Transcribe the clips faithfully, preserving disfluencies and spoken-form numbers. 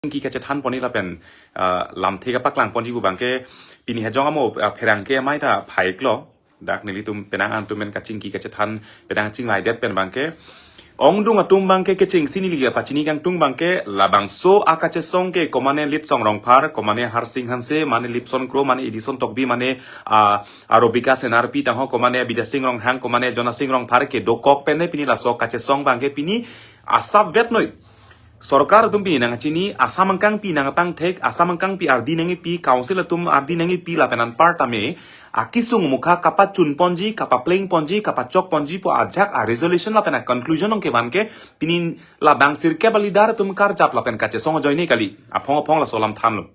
kachingki kachethan ponji lapen, ah, lamthe kapaklang ponji pu abangke pini hajong amo, ah, pherangke amei ta phai-iklo. Dak nelitum penang an atum pen kachingki kachethan, penang chinglaidet pen abangke, ongdung atum abangke kechengsi neli kapachini kangtung abangke, labangso akachesong ke komane Litsong Rongphar, komane Harsing Hanse, mane Lipson Kro, mane Edison Tokbi, mane, ah, Arobika Senarpi tangho, komane Bidyasing Ronghang, komane Jonasing Rongphar kedokok pen ne pini laso kachesong abangke pini asap vet noi. Sorkar atum pini nangchini, asam angkangpi nangpangthek, asam angkangpi ardi nangkipi, council atum ardi nangkipi lapen anparta me akisung mukha kapachun ponji, kapapleng ponji, kapachok ponji pu ajak a-resolution lapen a-conclusion nong kevan ke pini labang sirkep a-leader atum karjap lapen kachesong ajoine kali. Aphong aphong laso alam thanlo.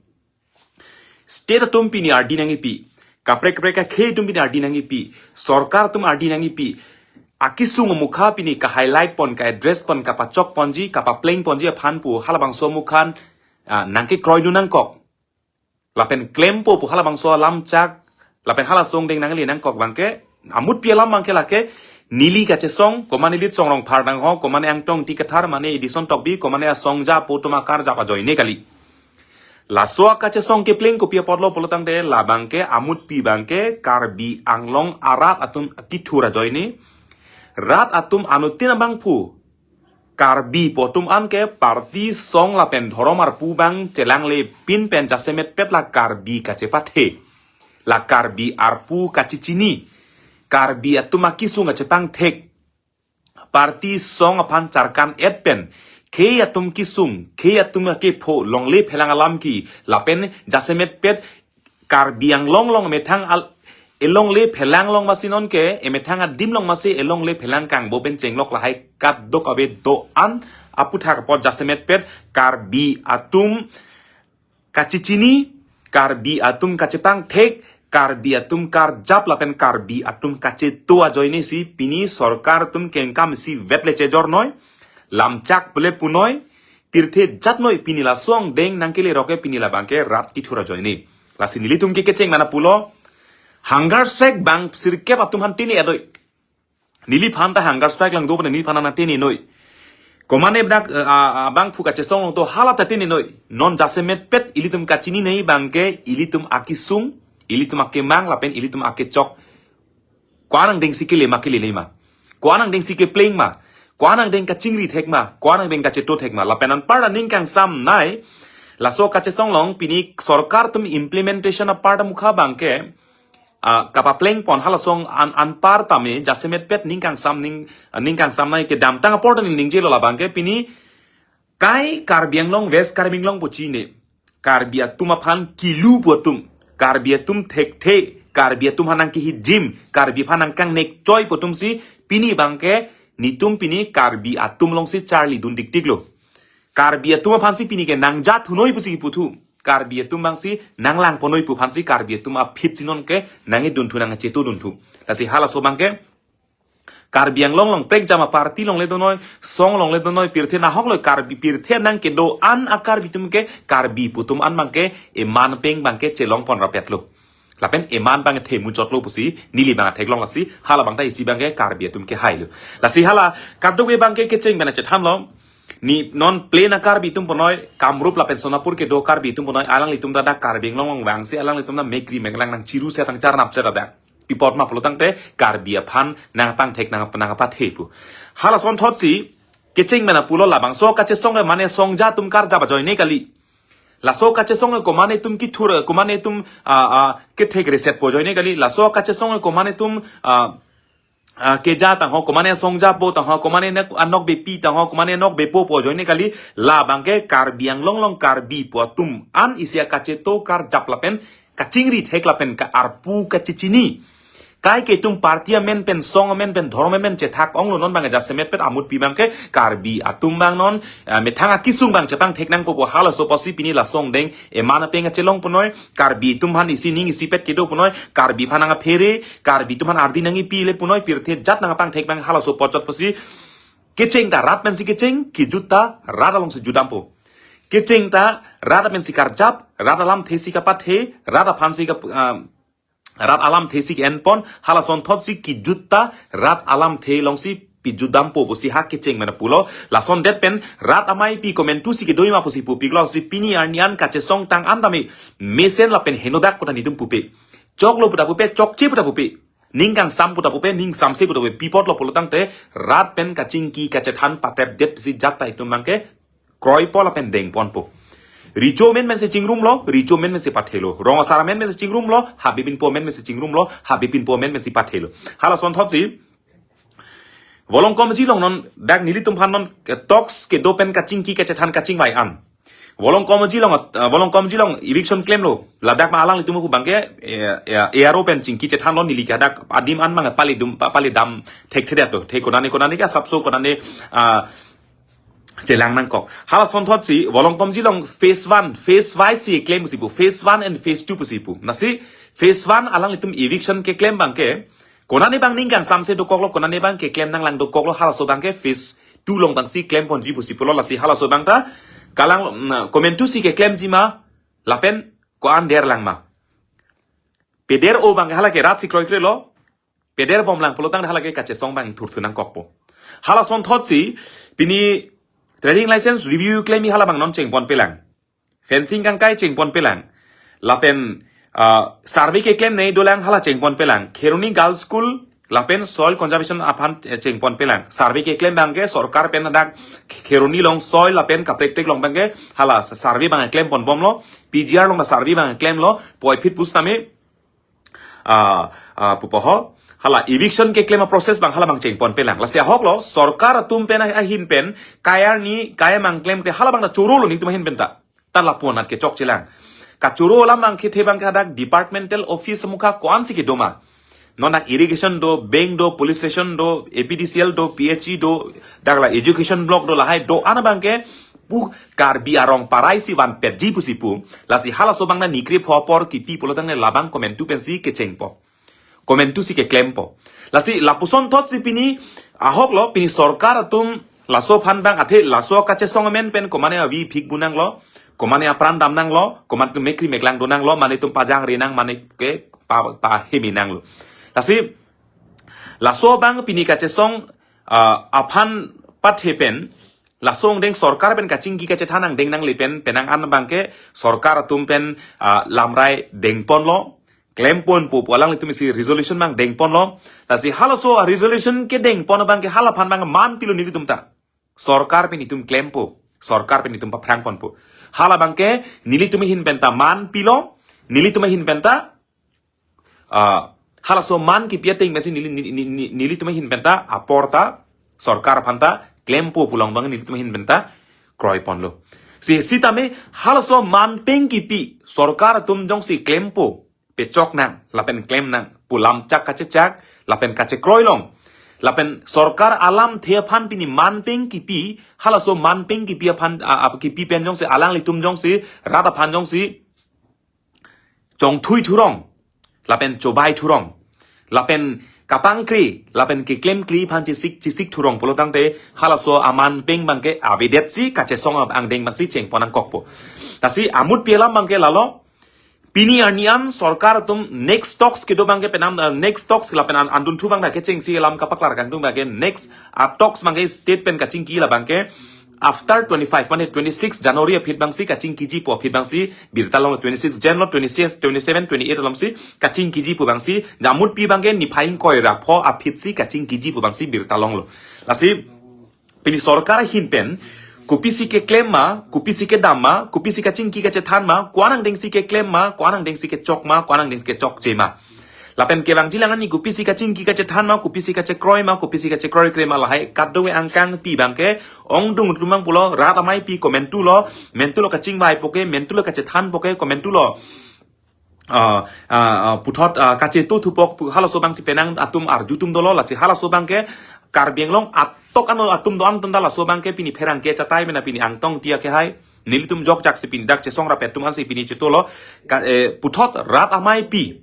State atum pini ardi nangkipi, kaprek kaprek akhei atum pini ardi nangkipi, sorkar atum ardi nangkipi, akisung mukha pini ka-highlight pon, ka-address pon, kapachok ponji, kapapleng ponji aphan pu halabangso mukhan, ah, nangkekroidun nangkok. Lapen klempo pu halabangso alam chak, lapen hala songdeng nangle nangkok abangke, amutpi alam abangke lake, neli kachesong, komane Litsong Rongphar tangho, komane Angtong Ingti Kathar, mane Edison Tokbi, komane asongja apo atum akarjap ajoine kali. Laso akachesong kepleng kopi apotlo pulotangte labangke amutpi abangke Karbi Anglong arat atum kithur ajoine. Rat atum anuttin abangphu Karbi pu atum anke party song lapen dhorom arpu abang chelanglepin pen jasemetpet la Karbi kachepathe, la Karbi arpu kachechini, Karbi atum akisung kachepangthek, party song aphan charkan et pen, khei atum kisung, khei atum akepho longle phelang alam ke, lapen jasemetpet Karbi Anglong along methang al-, elongle phelang along masi nonke, emethang adim along masi elongle phelang kangbo pen chenglok lahai kadokave do-an aputhak apot jasemetpet Karbi atum kachechini, Karbi atum kachepangthek, Karbi atum karjap lapen Karbi atum kacheto ajoine si pini sorkar atum kengkam si vetle chejor noi, lamchak pule punoi, pirthe jat noi pini la songdeng nangkele roke pini labangke rat kithur ajoine. Lasi nelitum ke kecheng mana pulo, hunger strike bang sirkep atum aphan tini adoi. Neliphan ta hunger strike lang do pen neliphan nangtini noi. Komane dak, eh, a, a, abangphu kachesong along to hala ta tini noi. Non jasemetpet ilitum kachini nei abangke ilitum akisung, ilitum akemang lapen ilitum akechok. Ko-an angdengsi kele ma kelele ma. Ko-an angdengsi kepleng ma. Ko-an angdeng kachingri thek ma. Ko-an angdeng kacheto thek ma. Lapen anparta ning kangsam nei. Laso kachesong along pini sorkar atum implementation aparta mukha abangke, ah, kapapleng pon hala song an, anparta me jasemetpet ning kangsam ning, ning kangsam nei kedamtang aporta ning ningjelo labangke pini kai Karbi Anglong, West Karbi Anglong pu chine. Karbi atum aphan kilu pu atum, Karbi atum thekthe, Karbi atum aphan nangkehijim, Karbi aphan nangkangnek choi pu atum si pini abangke nitum pini Karbi atum along si charlidun dikdiklo. Karbi atum aphan si pini ke nangjat hunoi pusi puthu. Karbi atum abang si nanglang ponoi pu aphan si Karbi atum aphi si nonke nangedun thu nangcheto dun thu. Lasi halaso abangke Karbi Anglong along prekjam aparty longle donoi, song longle donoi, pirthe nahok lo Karbi pirthe nangkedo-an a-Karbi atum ke Karbi pu atum an abangke eman peng abangke chelong pon rapetlo. Lapen eman abang themu chotlo pusi, neli abang theklong lasi, hala abang ta isi abangke Karbi atum kehailo. Lasi hala, kadokave abangke kecheng pen chethanlo, ni non plain a-Karbi atum punoi, Kamrup lapen Sonapur kedo Karbi atum punoi, alanglitum ta dak Karbi Anglong along vangsi, alanglitum ta mekri meklang nangchiru setang charnap seta dak. Pi apot ma pulotangte, Karbi aphan nangpangthek nang, nangpathe pu. Halason thotsi, kecheng pen pulo labangso kachesong ke mane songja atum karjap ajoine kali. Laso kachesong komane atum kithur, komane atum, ah, ah, kethek reset po ajoine kali. Laso kachesong komane atum, ah, ah, keja tangho, komane songja po tangho, komane nek-, anokbepi tangho, komane nokbepo po ajoine kali. Labangke Karbi Anglong along Karbi pu atum an isi akacheto karjap lapen kachingri thek lapen ka arpu kachechini. Kai ke itum party amen pen, song amen pen, dhorom amen chethak onglo, non abang jasemetpet amutpi abangke Karbi atum abang non, eh, methang akisung abang chepangthek nangpo pu halaso apotsi pini la songdeng eman apeng chelong punoi, Karbi atum aphan isi ning isipet kedo punoi, Karbi aphan nangphere, Karbi atum aphan ardi nangpile punoi, pirthe jat nangpangthek abang halaso apot chot pusi kecheng ta rat pensi kecheng, kejut ta rat alongsi jutdampo. Kecheng ta rat pensi karjap, rat alamthe si kapathe, rat aphan si kap-, ah, rat alamthe si ke-en pon, halason thotsi kejut ta rat alamthe alongsi pijudampo pusi ha kecheng mena pulo. Lason det pen rat amei pi komantusi kedo ma pusi pupiklo, si pini arni an kachesong tang an tame mesen lapen henodak puta netum pupe. Choklo puta pupe, chokche puta pupe. Ning kangsam puta pupe, ning samse puta pupe. Pi apotlo pulo tangte rat pen kachingki kachethan patepdet pusi jat ta itum abangke kroipo lapen dengponpo. Recho amen mensi chingrumlo, recho amen mensi pathelo. Rong asar amen mensi chingrumlo, habibinpo amen mensi chingrumlo, habibinpo amen mensi pathelo. Hala asonthotsi Volongkom Jilong non dak nelitum aphan non, eh, talks kedo pen kachingki kachethan kachingvai an. Volongkom Jilong, eh, Volongkom Jilong eviction klemlo. Ladak ma alanglitum pu abangke, eh, eh, A R O pen chingki chethanlo, neli ke dak adim an mang palidum, pa-, palidam thekthedet to. Thek konane konane ke asapso konane, ah, chelang nangkok. Hala asonthotsi Volongkom Jilong phase one, phase wise si klem pusi pu. Phase one and phase two pusi pu. Lasi phase one alanglitum eviction keklem abangke konane abang ning kangsamse dokoklo, konane abang keklem nanglang dokoklo, halaso abangke phase two along abangsi klemponji pusi pulo. Lasi halaso abang ta kalang, mm, komantusi keklemji ma lapen ko-an derlang ma. Peder-o abangke hala ke rat si kroikrelo. Pederbomlang pulo tang hala ke kachesong abang thurthur nangkokpo. Hala asonthotsi pini trading license review klem-i hala abang non chengponpelang. Fencing kangkai chengponpelang. Lapen, ah, survey keklemnei dolang hala chengponpelang. Kheroni Girls School lapen soil conservation aphan, eh, chengponpelang. Survey keklem abangke sorkar pen dak Kheroni along soil lapen kaprek prek along abangke hala survey abang klemponbomlo. P G R along ta survey abang klemlo. Puvoiphit pusitame, ah, ah, pupo ho. Hala eviction keklem aprocess abang hala abang chengponpelang. Lasi ahoklo, sorkar atum pen ahin pen, kai arni, kai amang klemte hala abang ta chorolo netum ahin pen ta. Ta lapu-an nat kechokchelang. Kachoro alam abang kethe abangke dak departmental office mukha ko-ansi kedo ma. Non dak irrigation do, bank do, police station do, A P D C L do, P H E do, dak la education block do, lahai do-an abangke pu Karbi arong parai si vanpetji pusi pu. Lasi halaso abang na nikri pho apor kipi pulo tangte labang komantu pensi kechengpo. Komantusi keklempo. Lasi lapuson thotsi pini ahoklo, pini sorkar atum laso aphan abang athe laso kachesong amen pen komane avi phik bu nanglo, komane apran dam nanglo, komane atum mekri meklang do nanglo, mane atum pajangre nang, mane ke pa, pahemi nanglo. Lasi laso abang pini kachesong, ah, aphan pathe pen, laso angdeng sorkar pen kachingki kachethan angdeng nangle pen, penang an abangke sorkar atum pen, ah, lamrai dengponlo, klemponpo pu alanglitum isi resolution abang dengponlo. Lasi halaso a-resolution kedengpon abangke hala aphan abang man pilo nelitum ta. Sorkar pen itum klempo, sorkar pen itum paphrangponpo. Hala abangke nelitum ahin pen ta man pilo, nelitum ahin pen ta, ah, halaso man kipi ateng pensi neli, neli, neli, neli, nelitum ahin pen ta apor ta sorkar aphan ta klempo pu along abang nelitum ahin pen ta kroiponlo. Si, sitame halaso man peng kipi sorkar atum jongsi klempo, pechok nang, lapen klem nang pu lamchak kachechak, lapen kachekroi long. Lapen sorkar alamthe aphan pini man peng kipi, halaso man peng kipi aphan, a, a, kipi pen jongsi alanglitum jongsi rat aphan jongsi chongthui thurong, lapen chobai thurong, lapen kapangkri, lapen keklemkri aphan chesik, chesik thurong pulo tangte halaso aman peng abangke avedetsi kachesong angdeng abangsi chengpon nangkokpo. Lasi amut pi alam abangke lalo, pini arni an sorkar atum next talks kedo abangke penang, eh, next talks lapen an, andunthu abang dak kechengsi alam kapaklar kangtung abangke next a-talks abangke state pen kachingki la abangke after twenty-five, mane twenty-six January aphi abangsi kachingkiji pu aphi abangsi birta longlo, twenty-six Jan lo, twenty-six, twenty-seven, twenty-eight alomsi kachingkiji pu abangsi, amut pi abangke niphai ingkoi ra pho aphi si kachingkiji pu abangsi birta longlo. Lasi pini sorkar ahin pen kopisi keklem ma, kopisi kedam ma, kopisi kachingki kachethan ma, ko-an angdengsi keklem ma, ko-an angdengsi kechok ma, ko-an angdengsi kechokche ma. Lapen kevangjilang ani kopisi kachingki kachethan ma, kopisi kachekroi ma, kopisi kachekroikre ma, lahai kadokave angkang pi abangke ongdung tumang pulo, rat amei pi komantulo, mantulo kachingvaipo ke, mantulo kachethanpo ke, komantulo, ah, ah, ah, puthot, ah, kachetu thupok pu halaso abangsi penang atum arju atum dolo. Lasi halaso abangke Karbi Anglong atok ano atum do-an atum ta laso abangke pini pherangke chatai mena pini angtong tia ke hai. Nelitum jokjaksi pini dak chesong rapet atum ansi pini chetolo. Ka, eh, puthot rat amei pi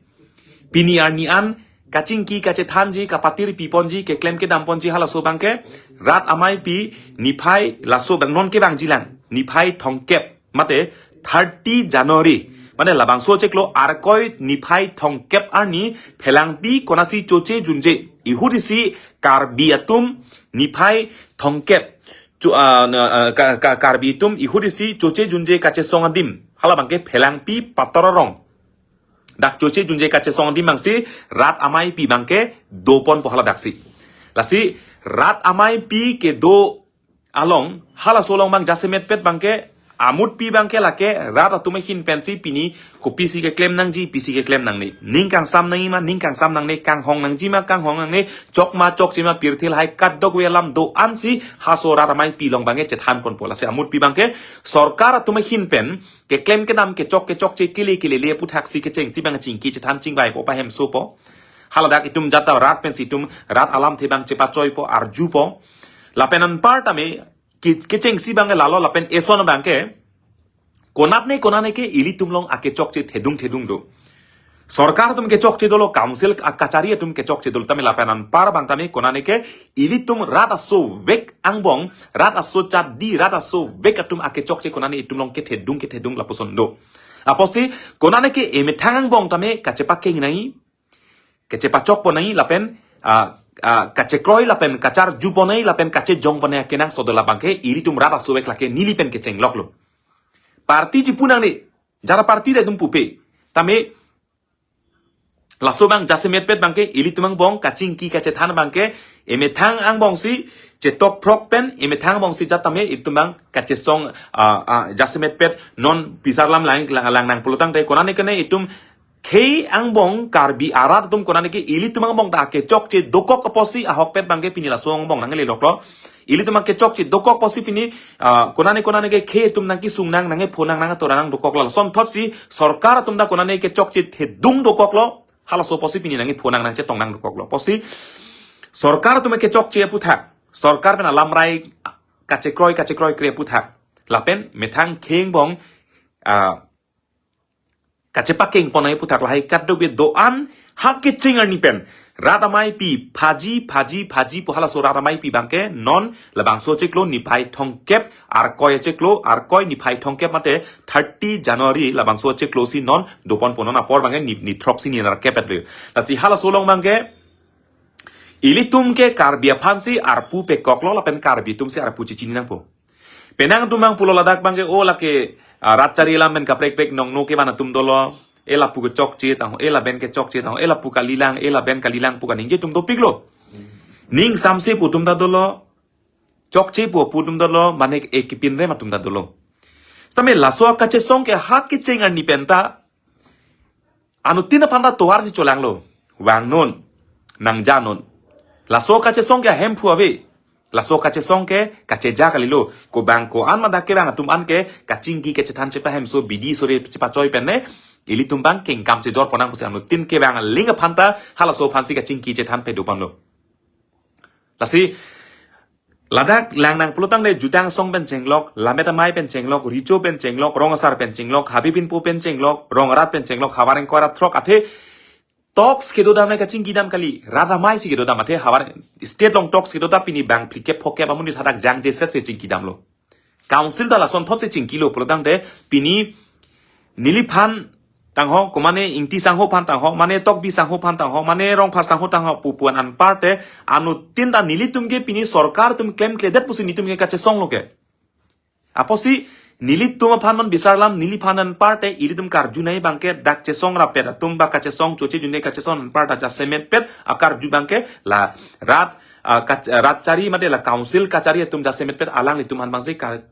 pini arni an kachingki kachethanji, kapatir piponji, keklem kedamponji halaso abangke rat amei pi niphai laso abang non kevangjilang niphai thomkep, mate thirty January, mane labangso chiklo Arkoi niphai thomkep arni phelangpi konasi choche junje, Ihut isi Karbi atum niphai thomkep chu, ah, na, ah, ka, ka, Karbi atum ihut isi choche junje kachesong adim hala abangke phelangpi pator arong. Dak choche junje kachesong adim abangsi rat ameipi abangke doponpo hala daksi. Lasi rat ameipi kedo along, halaso along abang jasemetpet abangke, amutpi abangke lake rat atum ahin pensi pini kopisi keklem nangji, pisi keklem nangne. Ning kangsam nangji ma, ning kangsam nangne, kanghong nangji ma, kanghong nangne, chok ma, chokche ma, pirthe lahai kadokave alam do-ansi halaso rat ameipi along abangke chethanponpo. Lasi amutpi abangke sorkar atum ahin pen keklem kedam, kechok kechokche, kele kelele aputhaksi kechengsi abang chingki chethan chingvaipo, pahemsopo. Haladak itum jata rat pensi itum rat alamthe abang chepachoipo, arjupo. Lapen anparta me ke, kechengsi abangke lalo lapen eson abangke konatne konatne ke ilitum along akechokche thedung thedung do. Sorkar atum kechokche dolo, council a-kachari atum kechokche dolo, tame lapen anpar abang tame konatne ke ilitum rat asovek angbong, rat aso chadi, rat asovek atum akechokche konatne itum along kethedung kethedung lapuson do. Apotsi konatne ke emethang angbong tame kachepakeng nangji, kachepachokpon nangji lapen, ah, ah, kachekroi lapen kacharjupon nangji lapen kachejongpon nangji akenangsot do, labangke ilitum rat asovek lake neli pen kechengloklo. Party chipu nangne, jara party ta itum pupe. Tame laso abang jasemetpet abangke ilitum angbong kachingki kachethan abangke emethang angbongsi chetok phrok pen, emethang angbongsi jatame itum abang kachesong, ah, ah, jasemetpet non pisar lam lang, lang, lang nang pulotangte konatne kene itum khei angbong Karbi arat atum konatne ke ilitum angbong ta kechokche dokok apotsi ahokpet abangke pini laso angbong nangle loklo. Ilitum akechokche dokok apotsi pini, ah, konatne konatne ke khei atum nangkesung nang, nangkepho nang, nangkatoran nang dokoklo. Lasonthotsi sorkar atum ta konatne kechokche thedung dokoklo. Halaso apotsi pini nangkepho nang, nangchetong nang dokoklo. Apotsi sorkar atum kechokche aputhak, sorkar pen alamrai kachekroi kachekroi kre aputhak, lapen methang khei angbong, ah, kachepakengpon nangji aputhak lahai kadokave do-an ha kecheng arni pen rat ameipi phaji phaji phajipo. Halaso rat ameipi abangke non labangso chiklo niphai thomkep, Arkoi chiklo, Arkoi niphai thomkep mate thirty January labangso chiklosi non doponpo, non apor abangke ni, ni throksi ni nerkep et lo. Lasi halaso along abangke ilitum ke Karbi aphansi arpu pekoklo lapen Karbi atumsi arpu chechini nangpo. Penang atum abang pulo ladak abangke, o lake, ah, rat chari alam pen kaprek prek nongno kevan atum dolo. E lapu kechokche tangho, e lapen kechokche tangho, e lapu kalilang, e lapen kalilang pu kaningje atum dopiklo. Ning samse pu atum ta dolo, chokche pu pu atum dolo, mane e kepinrem atum ta dolo. Sitame laso kachesong ke ha kecheng arni pen ta anuttin aphan ta tovarsi cholanglo. Vangnon, nangjanon. Laso kachesong ke ahemphu ave. Laso kachesong ke kacheja kalilo. Kobang ko-an ma dak kevang atum an ke kachingki kachethan chepahemso, bidi sore chepachoi pen ne ilitum abang kengkam chejorpon nang pusi anuttin kevang aling aphan ta halaso aphansi kachingki chethan pedoponlo. Lasi ladak lang nang pulotangte jutang asong pen chenglok, lammet amei pen chenglok, richo pen chenglok, rong asar pen chenglok, habi pinpo pen chenglok, rong arat pen chenglok, havar ingkoi ra throk athe talks kedodam nai kachingkidam kali, rat ameisi kedodam athe havar state along talks kedo ta pini bang phlikep phokep amonit hadak jangjesetsi chingkidamlo. Council ta lasonthotsi chingkilo pulotangte pini neliphan tangho, komane Ingti sangho aphan tangho, mane Tokbi sangho aphan tangho, mane Rongphar sangho tangho pu pu-an anparte anuttin ta nelitum ke pini sorkar atum klemkledet pusi nelitum ke kachesonglo ke. Apotsi nelitum aphan non bisar alam, neliphan anparte ilitum karju nangji abangke dak chesong rapet atum ba kachesong choche junje kachesong anpar ta jasemetpet akarju abangke la rat, ah, kach-, rat chari mate la council kachari atum jasemetpet alanglitum aphan abangsi kar-,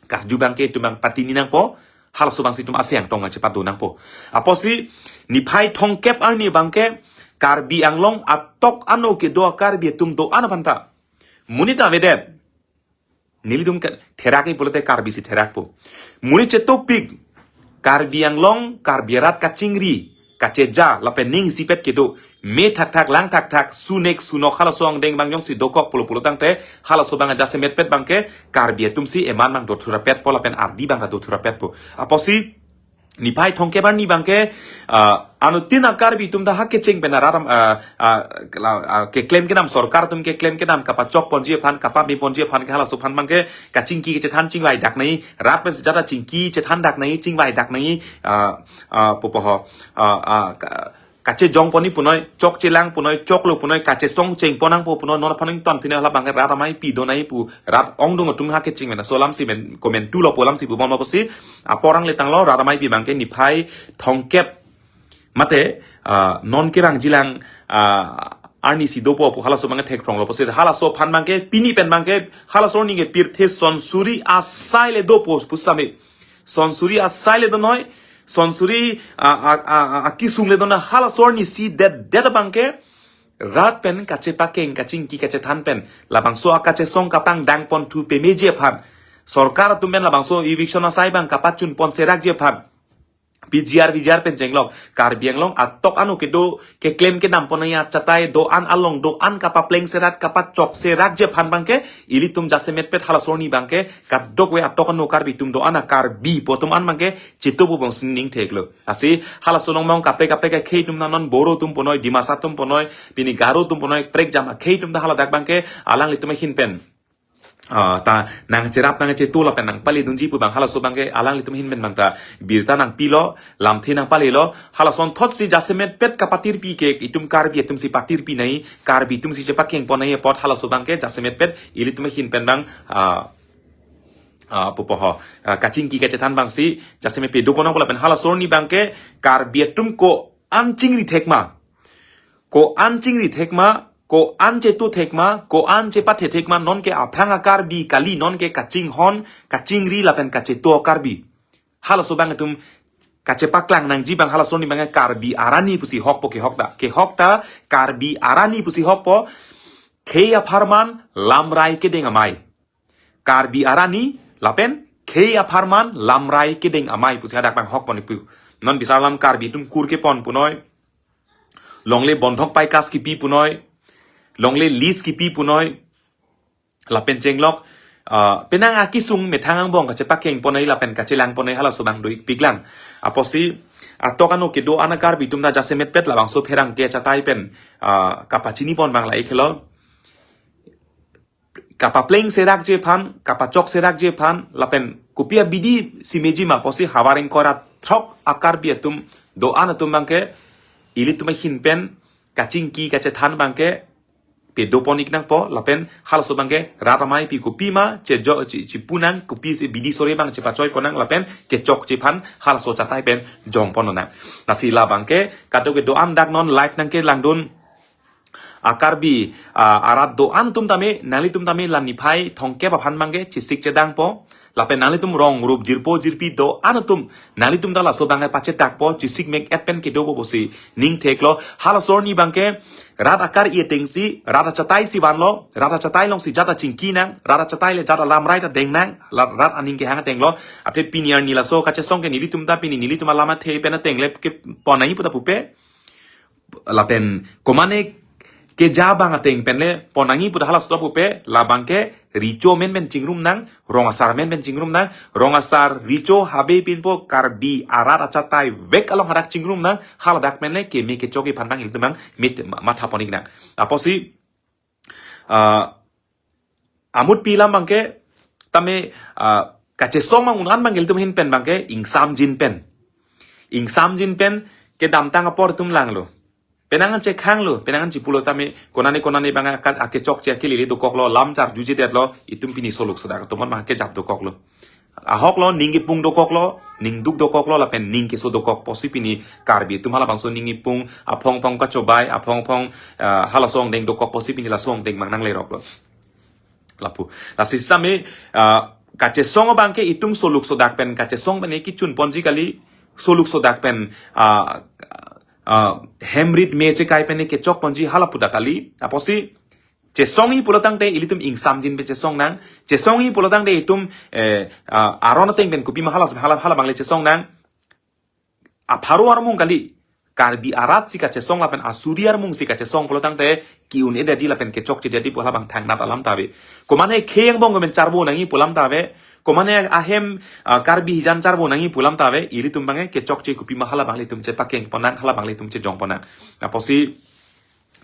karju abangke itum abang patini nangpo, halaso abangsi itum aseng tong chepado nangpo. Apotsi niphai thomkep arni abangke Karbi Anglong atok ano kedo Karbi atum do-an aphan ta monit avedet. Nelitum ke therak-i pulote Karbisi therakpo. Monit chetopik, Karbi Anglong, Karbi arat kachingri, kacheja, lapen ning isipet kedo, me thakthak, lang thakthak, sunek, sunok, halaso angdeng abang jongsi dokok pulo pulotangte, halaso abang ajasemetpet abangke, Karbi atumsi eman abang dothurapetpo, lapen ardi abang dothurapetpo. Apotsi, niphai thomkep arni abangke, ah, anuttin a Karbi atum ta ha kecheng pen arat, ah, ah, la, ah, keklem kedam, sorkar atum keklem kedam, kapachokponji aphan, kapameponji aphan, ke halaso aphan abangke, kachingki kachethan chingvai dak nangji, rat pensi jata chingki chethan dak nangji, chingvai dak nangji, ah, ah, pupo ho, ah, ah, ka-, kachejong pon-i punoi, chok chelang punoi, choklo punoi, kachesong cheng pon nangpo punoi, non aphan ington pine halabangke rat amaipi do nangji pu, rat ongdung atum ha kecheng mena so alamsi men komentu lo pu alamsi pu bom apotsi, apor ang letanglo rat amaipi abangke niphai thomkep mate, ah, non kevangjilang, ah, arni si dopo pu halaso abangke thekphronglo apotsi, halaso aphan abangke, pini pen abangke, halaso arni ke pirthe sonsuri asai le dopo pusitame. Sonsuri asai le donoi, sonsuri, ah, ah, ah, ah, akisung le donoi, halaso arni si det det abangke, rat pen kachepakeng, kachingki, kachethan pen, labangso akachesong kapangdang ponthu pemeji aphan. Sorkar atum pen labangso eviction asai abang kapachun pon serakji aphan. P G R, V G R pen chenglok, Karbi Anglong atok ano kedo, keklem kedam pon nangji achatai do-an along do-an kapapleng serat, kapachok serakji aphan abangke, ilitum jasemetpet halaso arni abangke, kadokave atok ano Karbi atum do-an a Karbi pu atum an abangke, chetu pu bong sining theklo. Lasi, halaso along mong kaprek kaprek akhei atum ta non Boro atum punoi, Dimasa atum punoi, pini Garo atum punoi, prekjam akhei atum ta haladak abangke, alanglitum ahin pen. Ah, ta nangcherap nangchetu lapen nangpali dunji pu abang halaso abangke alanglitum ahin pen abang ta birta nangpilo, lamthe nangpalilo, halason thotsi jasemetpet kapatirpi ke itum Karbi atum si patirpi nangji, Karbi atum si chepakeng pon nangji apot halaso abangke jasemetpet ilitum ahin pen abang, ah, ah, pupo ho, ah, kachingki kachethan abangsi jasemetpet do pon nangpo lapen halaso arni abangke Karbi atum ko-an chingri thekma. Ko-an chingri thekma, ko-an chetu thekma, ko-an chepathe thekma, nonke aphrang a Karbi kali, nonke kachinghon, kachingri lapen kachetu a Karbi. Halaso abang atum kachepaklang nangji abang halaso arni abang Karbi arani pusi hokpo kehok ta. Kehok ta Karbi arani pusi hokpo. Khei apharman lamrai kedeng amei. Karbi arani lapen khei apharman lamrai kedeng amei pusi hadak abang hokpon pu. Non bisar alam Karbi atum kur kepon punoi. Longle bondhok paikas kipi punoi. Longle lease kipi punoi. Lapen chenglok, ah, penang akisung methang angbong kachepakeng pon nangji lapen kachelang pon nangji halaso abang do-ikpiklang. Apotsi, atok ano kedo-an a Karbi atum ta jasemetpet labangso pherangke achatai pen, ah, kapachini pon abang la-ikhelo. Kapapleng serakji aphan, kapachok serakji aphan, lapen kopi abidi si meji ma apotsi havar ingkoi ra throk a Karbi atum, do-an atum abangke, ilitum ahin pen, kachingki kachethan abangke, pedo pon-ik nangpo, lapen halaso abangke, rat amaipi kopi ma, chejo, che, chepu nang, kopi si bidi sore abang chepachoi pon nang, lapen kechokche aphan, halaso achatai pen, jong pon nang. Lasi labangke, kadokave do-an dak non live nangkelangdun, a Karbi, ah, arat do-an atum tame, nanglitum tame la niphai thomkep aphan abangke chesik chedangpo. Lapen nanglitum rong rup jirpo jirpi do-an atum, nanglitum ta laso abangke pachetakpo, chesik mek-et pen kedopo pusi ning theklo. Halaso arni abangke rat akar-i atengsi, rat achatai si vanlo, rat achatai alongsi jat ta chingki nang, rat achatai le jat alamrai ta deng nang, la-, rat aning kehang atenglo. Athe pini arni laso kachesong ke nelitum ta pini nelitum alam athe pen ateng le kepon nangji pu ta pupe. Lapen komane keja abang ateng pen le pon nangji pu ta halaso ta pupe, labangke recho amen pen chingrum nang, rong asar amen pen chingrum nang, rong asar recho habe pinpo Karbi arat achatai vek along hadak chingrum nang, haladak pen le keme kechokche aphan abang ilitum abang mit ma-, matha pon-ik nang. Apotsi, ah, amutpi alam abangke, tame, ah, kachesong abang un-an abang ilitum ahin pen abangke, ingsamjin pen. Ingsamjin pen, kedamtang apor atum langlo. Penang an chekhanglo, penang an chepulo tame, konane konane abang akat akechokche akelele dokoklo, lam charjuje detlo, itum pini soluk sodak atum abang kejap dokoklo. Ahoklo, ning kepung dokoklo, ning duk dokoklo, lapen ning keso dokok pusi pini Karbi atum halabangso ning kepung, aphong aphong kachobai, aphong aphong, ah, halaso angdeng dokok pusi pini laso angdeng abang nangleroklo. Lapu. Lasi sitame, ah, kachesong abangke itum soluk sodak pen, kachesong pen kechun ponji kali, soluk sodak pen, ah, ah, hem rit me chekai pen kechok ponji hala pu ta kali. Apotsi, chesongji pulo tangte ilitum ingsamjin pen chesong nang. Chesongji pulo tangte itum, eh, ah, aron ateng pen kopi ma hala, hala, halabang le chesong nang. Apharo armung kali. Karbi arat si kachesong lapen asuri armung si kachesong pulo tangte ki-un-e detji lapen kechokche detji pu halabang thangnat alam ta ave. Komane khei angbong kemen charvo nangji pu alam ta ave. Komane ahem, ah, Karbi hijan charvo nangji pu alam ta ave. Ilitum abangke kechokche kopi ma halabang le itum chepakeng pon nang, halabang le itum chejong pon nang. Apotsi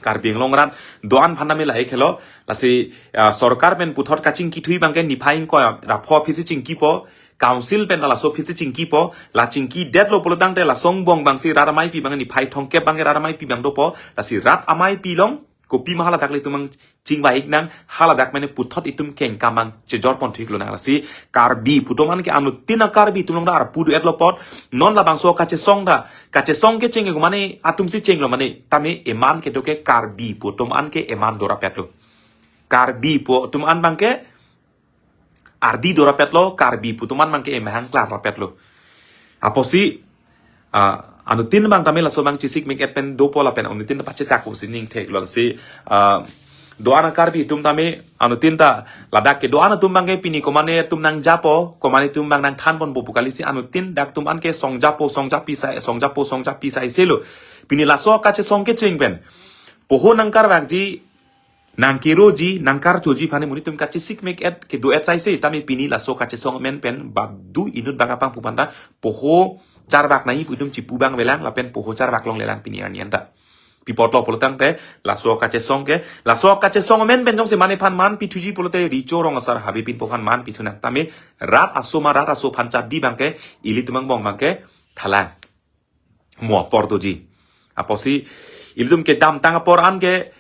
Karbi Anglong arat do-an aphan tame la-ikhelo, lasi, ah, sorkar pen puthot kachingkithui abangke niphai ingkoi ra pho aphisi chingkipo, Council pen laso aphi si chingkipo, la chingkidetlo pulo tangte laso angbong abang si rat ameipi abang niphai thomkep abang rat ameipi abang dopo, lasi rat ameipi along kopima haladak ilitum abang chingvai-ik nang, haladak mane puthot itum kengkam abang chejorpon thu-ik lonang. Lasi Karbi pu atum an ke anuttin a-Karbi atum along ta arpu do-etlo apot, non labangso kachesong ta, kachesong kecheng ke mane atum si chenglo mane, tame eman kedo ke Karbi pu atum an ke eman dorapetlo. Karbi pu atum an abang ke ardi dorapetlo, Karbi pu atum an abang ke emahang klar rapetlo. Apotsi, ah, anuttin abang tame laso abang chesik mek-et pen dopo lapen anuttin ta pachetak pusi ning theklo si, ah, do-an a-Karbi atum tame anuttin ta ladak kedo-an atum abang ke pini komane atum nangjapo, komane atum abang nangthanponpo pu kali si anuttin dak atum an ke songjapo, songjapi sai, songjapo, songjapi sai selo. Pini laso kachesong kecheng pen poho nangkarvakji, nangkeroji, nangkarchoji aphan monit atum kachesik mek-et kedo-et sai se, tame pini laso kachesong amen pen badu inut abang aphan pu aphanta poho charvak nangji pu itum chipu abang avelang lapen poho charvak longlelang pini arni anta. Pi apotlo pulo tangte laso kachesong ke, laso kachesong amen pen jongsi mane aphan man pithuji pulote Richo Rong asar habe pinpo aphan man pithu nang, tame rat aso ma rat aso aphan chadi abang ke ilitum angbong abang ke thalang. Mo apor doji. Apotsi ilitum kedamtang apor an ke,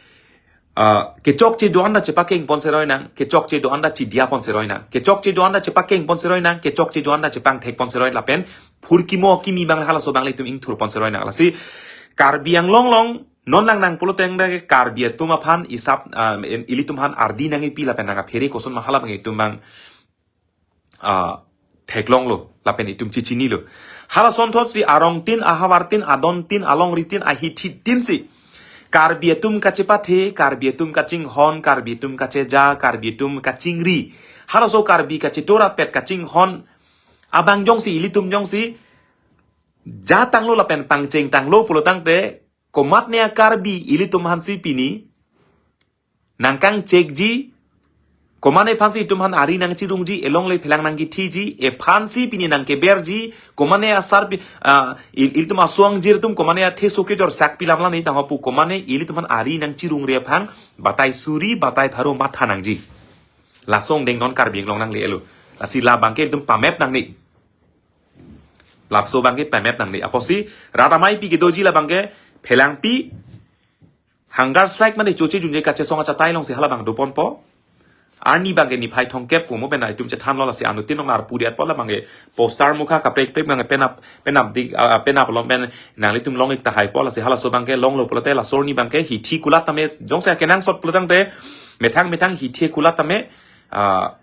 ah, kechokche do-an ta chepakengpon seroi nang, kechokche do-an ta chidiapon seroi nang, kechokche do-an ta chepakengpon seroi nang, kechokche do-an ta chepangthekpon seroi lapen phurkimo kimi abang halaso abang ilitum ingthurpon seroi nang. Lasi Karbi Anglong along non lang nang pulo tangte Karbi atum aphan isap, ah, ilitum aphan ardi nangkipi lapen nangkaphere koson ma hala abang itum abang ah, theklonglo, lapen itum chechinilo. Halason thot si arongtin, ahavartin, adontin, alongritin, ahithitin si Karbi atum kachepathe, Karbi atum kachinghon, Karbi atum kacheja, Karbi atum kachingri, halaso Karbi kachetorapet kachinghon abang jongsi ilitum jongsi jatanglo lapen pangchengtanglo pulo tangte komatne a-Karbi ilitum aphan si pini nangkangchekji, komane aphan si itum aphan ari nangchirungji, elongle phelang nangkithiji, ephan si pini nangkeberji, komane asar pi-, ah, il-, ilitum aso angjir atum, komane athe so kejor sak pilam lang ni tangho pu, komane ilitum aphan ari nangchirungre aphan batai suri, batai pharo matha nangji. Laso angdeng non Karbi Anglong nangle-etlo. Lasi la abang ke itum pamep nangne. Laso abang ke pamep nangne. Apotsi rat ameipi kedoji la abang ke phelangpi hunger strike mane choche junje kachesong achatai along si hala abang doponpo. Arni abang ke niphai thomkep komo pen itum chethanlo, lasi anuttin along arpu det apot la abang ke poster mukha kaprek prek abang ke penap, penap dik, ah, penap along pen nanglitum long-ik tahai apot, lasi halaso abang ke longlo pulote laso arni abang ke hithi kulat tame jongsi akenangsot pulo tangte methang methang hithi kulat tame, ah,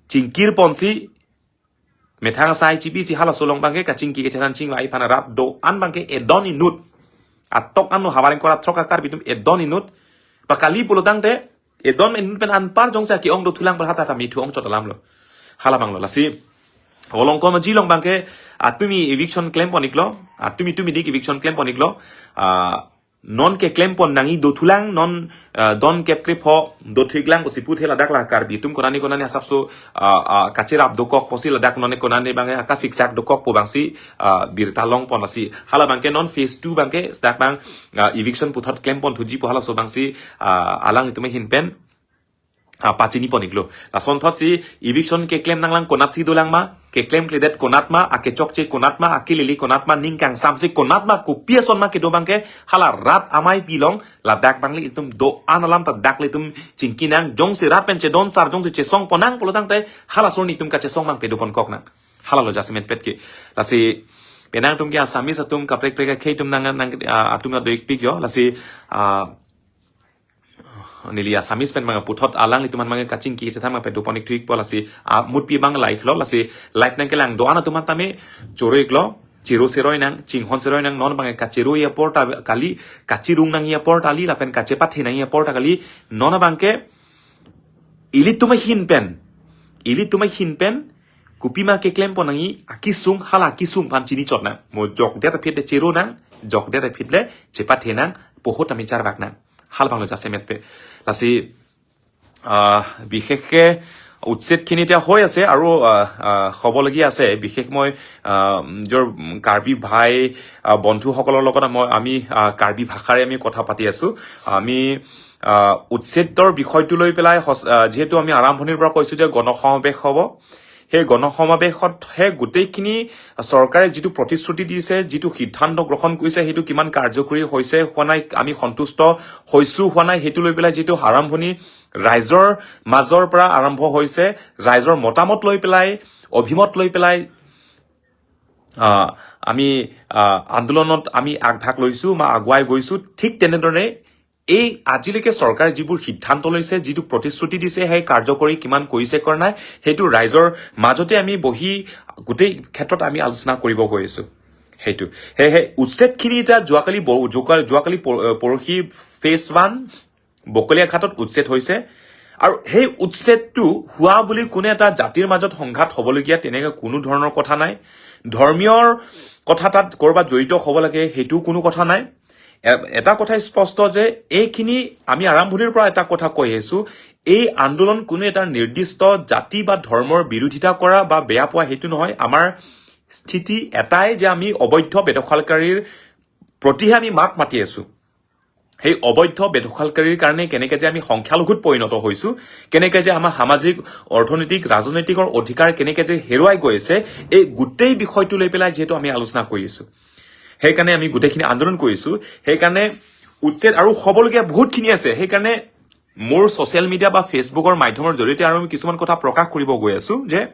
chingkirpon si methang asai chipi si halaso along abang ke kachingki kachethan chingvai aphan rat do-an abang ke edon inut. Atok anu havar ingkoi ra throk a-Karbi atum edon inut. Pakali pulo tangte edon inut pen anpar jongsi ake-ong dothulang pu hata tame thu-ong chot alamlo. Hala abanglo lasi. Holong komaji along abang ke atumi eviction klempon-iklo. Atumi tumi dik eviction klempon-iklo. Ah, non keklempon nangji dothulang, non, ah, don kep krepho dothu-iklang pusi puthe ladak la Karbi atum konane konane asapso, ah, ah, kacherap dokok pusi ladak none konane abang ke akasiksak dokok pu abang si, ah, birta longpon lasi. Hala abang ke non phase two abang ke dak abang, ah, eviction puthot klempon thuji pu halaso abang si, ah, alanglitum ahin pen ah, pachinipon-iklo. Lason thot si eviction keklem nanglang konat si dolang ma, keklemkledet konat ma, akechokche konat ma, akelele konat ma, ning kangsamse konat ma, kopi ason ma kedo abang ke, hala rat ameipi along, ladak abang le itum do-an alam ta dak le itum chingki nang, jongsi rat pen chedon sar, jongsi chesongpon nang pulo tangte, halaso arni itum kachesong abang pedoponkok nang. Halalo jasemet pet ke. Lasi, penang atum ke Assamese atum kaprek prek akhei atum nang, nang, ah, atum na do-ikpik jo, lasi, ah, neli Assamese pen abang puthot alanglitum aphan abang kachingki kachethan abang pedoponik thu-ikpo lasi, ah, mutpi abang like lo lasi, live nangkelang do-an atum aphan tame choro-iklo, chero seroi nang, chinghon seroi nang, non abang kachero-i apor ta kali, kachirung nangji apor ta kali, lapen kachepathe nangji apor ta kali, non abang ke ilitum ahin pen, ilitum ahin pen, kopima keklempon nangji, akesung hala akesung aphan chinichot nang, mo jokdet aphi le chero nang, jokdet aphi le chepathe nang, poho tame charvak nang. Hala abanglo jasemet pet. Lasi, আহ, বিশেষকে উচ্ছেদখিনি এতিয়া হৈ আছে আৰু, আহ, আহ, হ'বলগীয়া আছে। বিশেষ মই, আহ, নিজৰ কাৰ্বি ভাই, আহ, বন্ধুসকলৰ লগত মই, আমি, আহ, কাৰ্বি ভাষাৰে আমি কথা পাতি আছো। আমি, আহ, উচ্ছেদৰ বিষয়টো লৈ পেলাই সচ-, আহ, যিহেতু আমি আৰম্ভণিৰ পৰা কৈছো যে গণসমাৱেশ হ'ব, সেই গণসমাৱেশতহে গোটেইখিনি চৰকাৰে যিটো প্ৰতিশ্ৰুতি দিছে, যিটো সিদ্ধান্ত গ্ৰহণ কৰিছে, সেইটো কিমান কাৰ্যকৰী হৈছে হোৱা নাই, আমি সন্তুষ্ট হৈছো হোৱা নাই, সেইটো লৈ পেলাই যিটো আৰম্ভণি ৰাইজৰ মাজৰ পৰা আৰম্ভ হৈছে, ৰাইজৰ মতামত লৈ পেলাই, অভিমত লৈ পেলাই, আহ, আমি, আহ, আন্দোলনত আমি আগভাগ লৈছো বা আগুৱাই গৈছো। ঠিক তেনেদৰে এই আজিলৈকে চৰকাৰে যিবোৰ সিদ্ধান্ত লৈছে, যিটো প্ৰতিশ্ৰুতি দিছে, সেই কাৰ্যকৰী কিমান কৰিছে কৰা নাই, সেইটো ৰাইজৰ মাজতে আমি বহি গোটেই ক্ষেত্ৰত আমি আলোচনা কৰিব গৈ আছো। সেইটো সেয়েহে উচ্ছেদখিনি এতিয়া যোৱাকালি ব- যোৱা- যোৱাকালি পৰ- পৰহি ফেজ ওৱান বকলীয়া ঘাটত উচ্ছেদ হৈছে। আৰু সেই উচ্ছেদটো হোৱা বুলি কোনে এটা জাতিৰ মাজত সংঘাত হ'বলগীয়া তেনেকে কোনো ধৰণৰ কথা নাই। ধৰ্মীয়ৰ কথা তাত ক'ৰবাত জড়িত হ'ব লাগে, সেইটোও কোনো কথা নাই। এ- এটা কথা স্পষ্ট যে এইখিনি আমি আৰম্ভণিৰ পৰা এটা কথা কৈ আহিছো, এই আন্দোলন কোনো এটা নিৰ্দিষ্ট জাতি বা ধৰ্মৰ বিৰোধিতা কৰা বা বেয়া পোৱা সেইটো নহয়। আমাৰ স্থিতি এটাই যে আমি অবৈধ বেদখলকাৰীৰ প্ৰতিহে আমি মাত মাতি আছো। সেই অবৈধ বেদখলকাৰীৰ কাৰণে কেনেকে যে আমি সংখ্যালঘুত পৰিণত হৈছো, কেনেকে যে আমাৰ সামাজিক, অৰ্থনৈতিক, ৰাজনৈতিকৰ অধিকাৰ কেনেকে যে হেৰুৱাই গৈ আছে, এই গোটেই বিষয়টো লৈ পেলাই যিহেতু আমি আলোচনা কৰি আছো, সেইকাৰণে আমি গোটেইখিনি আন্দোলন কৰিছো। সেইকাৰণে উচ্ছেদ আৰু হ'বলগীয়া বহুতখিনি আছে। সেইকাৰণে মোৰ ছ'চিয়েল মিডিয়া বা ফেচবুকৰ মাধ্যমৰ জৰিয়তে আৰু আমি কিছুমান কথা প্ৰকাশ কৰিব গৈ আছো যে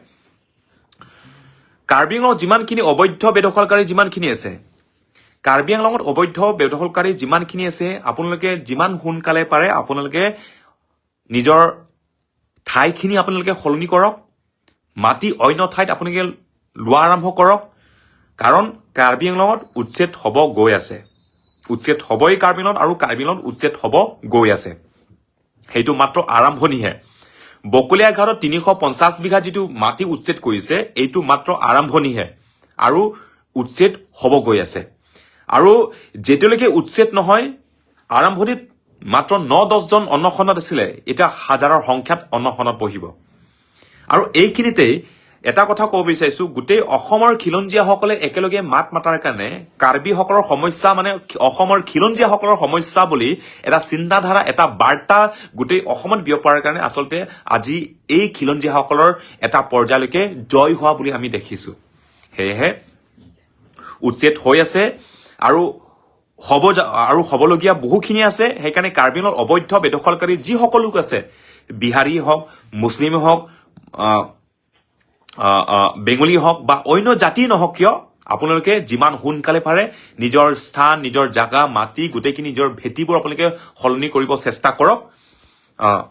কাৰ্বি আংলঙত যিমানখিনি অবৈধ বেদখলকাৰী যিমানখিনি আছে, কাৰ্বি আংলঙত অবৈধ বেদখলকাৰী যিমানখিনি আছে, আপোনালোকে যিমান সোনকালে পাৰে আপোনালোকে নিজৰ ঠাইখিনি আপোনালোকে সলনি কৰক, মাটি অন্য ঠাইত আপোনালোকে লোৱা আৰম্ভ কৰক, কাৰণ কাৰ্বি আংলঙত উচ্ছেদ হ'ব গৈ আছে। উচ্ছেদ হ'বই কাৰ্বি আংলঙত আৰু কাৰ্বি আংলঙত উচ্ছেদ হ'ব গৈ আছে। সেইটো মাত্ৰ আৰম্ভণিহে। বকলীয়া ঘাটত তিনিশ পঞ্চাশ বিঘা যিটো মাটি উচ্ছেদ কৰিছে, এইটো মাত্ৰ আৰম্ভণিহে আৰু উচ্ছেদ হ'ব গৈ আছে। আৰু যেতিয়ালৈকে উচ্ছেদ নহয়, আৰম্ভণিত মাত্ৰ ন দহজন অনশনত আছিলে, এতিয়া হাজাৰৰ সংখ্যাত অনশনত বহিব। আৰু এইখিনিতেই এটা কথা ক'ব বিচাৰিছো, গোটেই অসমৰ খিলঞ্জীয়াসকলে একেলগে মাত মাতাৰ কাৰণে, কাৰ্বিসকলৰ সমস্যা মানে অসমৰ খিলঞ্জীয়াসকলৰ সমস্যা বুলি এটা চিন্তাধাৰা, এটা বাৰ্তা গোটেই অসমত বিয়পাৰ কাৰণে আচলতে আজি এই খিলঞ্জীয়াসকলৰ এটা পৰ্যায়লৈকে জয় হোৱা বুলি আমি দেখিছো। সেয়েহে উচ্ছেদ হৈ আছে আৰু হ'ব যা- আৰু হ'বলগীয়া বহুখিনি আছে। সেইকাৰণে কাৰ্বি আংলঙৰ অবৈধ বেদখলকাৰী যিসকল লোক আছে, বিহাৰী হওক, মুছলিমে হওক, আহ, আহ, আহ, বেংগলী হওক বা অন্য জাতি নহওক কিয়, আপোনালোকে যিমান সোনকালে পাৰে নিজৰ স্থান, নিজৰ জাগা, মাটি, গোটেইখিনি নিজৰ ভেটিবোৰ আপোনালোকে সলনি কৰিব চেষ্টা কৰক। আহ,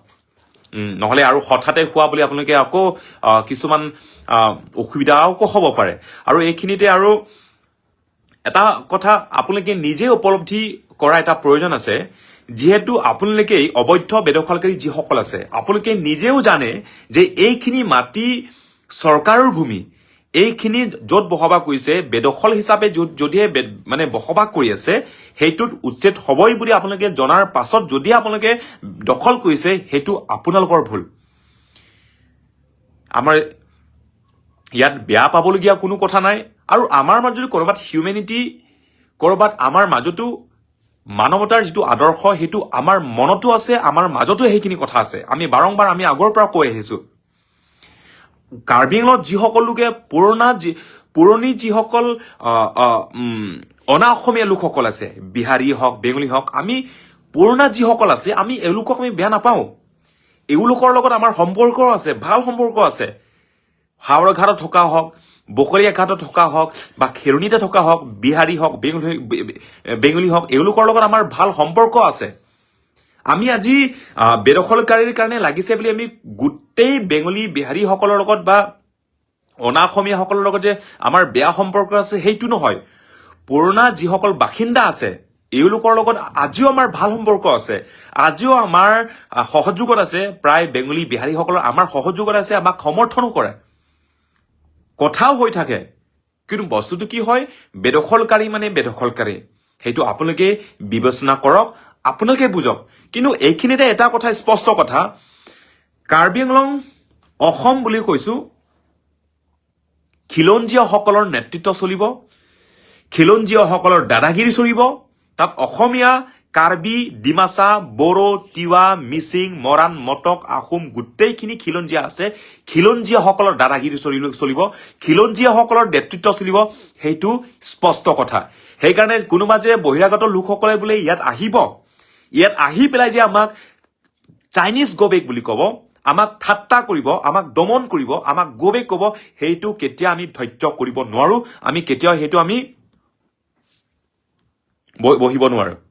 উম, নহ'লে আৰু হঠাতে হোৱা বুলি আপোনালোকে আকৌ, আহ, কিছুমান, আহ, অসুবিধা আকৌ হ'ব পাৰে। আৰু এইখিনিতে আৰু এটা কথা আপোনালোকে নিজে উপলব্ধি কৰা এটা প্ৰয়োজন আছে। যিহেতু আপোনালোকে এই অবৈধ বেদখলকাৰী যিসকল আছে, আপোনালোকে নিজেও জানে যে এইখিনি মাটি চৰকাৰৰ ভূমি, এইখিনি য'ত বসবাস কৰিছে, বেদখল হিচাপে য'ত যদিহে বে- মানে বসবাস কৰি আছে, সেইটোত উচ্ছেদ হ'বই বুলি আপোনালোকে জনাৰ পাছত যদি আপোনালোকে দখল কৰিছে, সেইটো আপোনালোকৰ ভুল। আমাৰ ইয়াত বেয়া পাবলগীয়া কোনো কথা নাই। আৰু আমাৰ মাজতো ক'ৰবাত হিউমেনিটি, ক'ৰবাত আমাৰ মাজতো মানৱতাৰ যিটো আদৰ্শ, সেইটো আমাৰ মনতো আছে, আমাৰ মাজতো সেইখিনি কথা আছে। আমি বাৰংবাৰ, আমি আগৰ পৰা কৈ আহিছো, কাৰ্বি আংলঙত যিসকল লোকে পুৰণা যি- পুৰণি যিসকল, আহ, আহ, উম, অনা অসমীয়া লোকসকল আছে, বিহাৰী হওক, বেংগলী হওক, আমি পুৰণা যিসকল আছে, আমি এওঁলোকক আমি বেয়া নাপাওঁ। এওঁলোকৰ লগত আমাৰ সম্পৰ্ক আছে, ভাল সম্পৰ্ক আছে। হাওৰাঘাটত থকা হওক, বকলীয়া ঘাটত থকা হওক বা খেৰণিতে থকা হওক, বিহাৰী হওক, বেংগলী, বে- বে- বেংগলী হওক, এওঁলোকৰ লগত আমাৰ ভাল সম্পৰ্ক আছে। আমি আজি, আহ, বেদখলকাৰীৰ কাৰণে লাগিছে বুলি আমি গোটেই বেংগলী বিহাৰীসকলৰ লগত বা অনা অসমীয়াসকলৰ লগত যে আমাৰ বেয়া সম্পৰ্ক আছে, সেইটো নহয়। পুৰণা যিসকল বাসিন্দা আছে, এওঁলোকৰ লগত আজিও আমাৰ ভাল সম্পৰ্ক আছে, আজিও আমাৰ, আহ, সহযোগত আছে। প্ৰায় বেংগলী বিহাৰীসকলৰ আমাৰ সহযোগত আছে, আমাক সমৰ্থনো কৰে, কথাও হৈ থাকে। কিন্তু বস্তুটো কি হয়, বেদখলকাৰী মানে বেদখলকাৰী, সেইটো আপোনালোকে বিবেচনা কৰক, আপোনালোকে বুজক। কিন্তু এইখিনিতে এটা কথা স্পষ্ট কথা, কাৰ্বি আংলং অসম বুলি কৈছো, খিলঞ্জীয়াসকলৰ নেতৃত্ব চলিব, খিলঞ্জীয়াসকলৰ দাদাগিৰি চলিব। তাত অসমীয়া কাৰ্বি, ডিমাচা, বড়ো, তিৱা, মিচিং, মৰাণ, মটক, আহোম গোটেইখিনি খিলঞ্জীয়া আছে। খিলঞ্জীয়াসকলৰ দাদাগিৰি চলিব, চলিব। খিলঞ্জীয়াসকলৰ নেতৃত্ব চলিব, সেইটো স্পষ্ট কথা। সেইকাৰণে কোনোবা যে বহিৰাগত লোকসকলে বোলে ইয়াত আহিব, ইয়াত আহি পেলাই যে আমাক চাইনিজ গো বেক বুলি ক'ব, আমাক ঠাট্টা কৰিব, আমাক দমন কৰিব, আমাক গো বেক ক'ব, সেইটো কেতিয়া আমি ধৈৰ্য কৰিব নোৱাৰো। আমি কেতিয়াও সেইটো আমি ব- বহিব নোৱাৰো।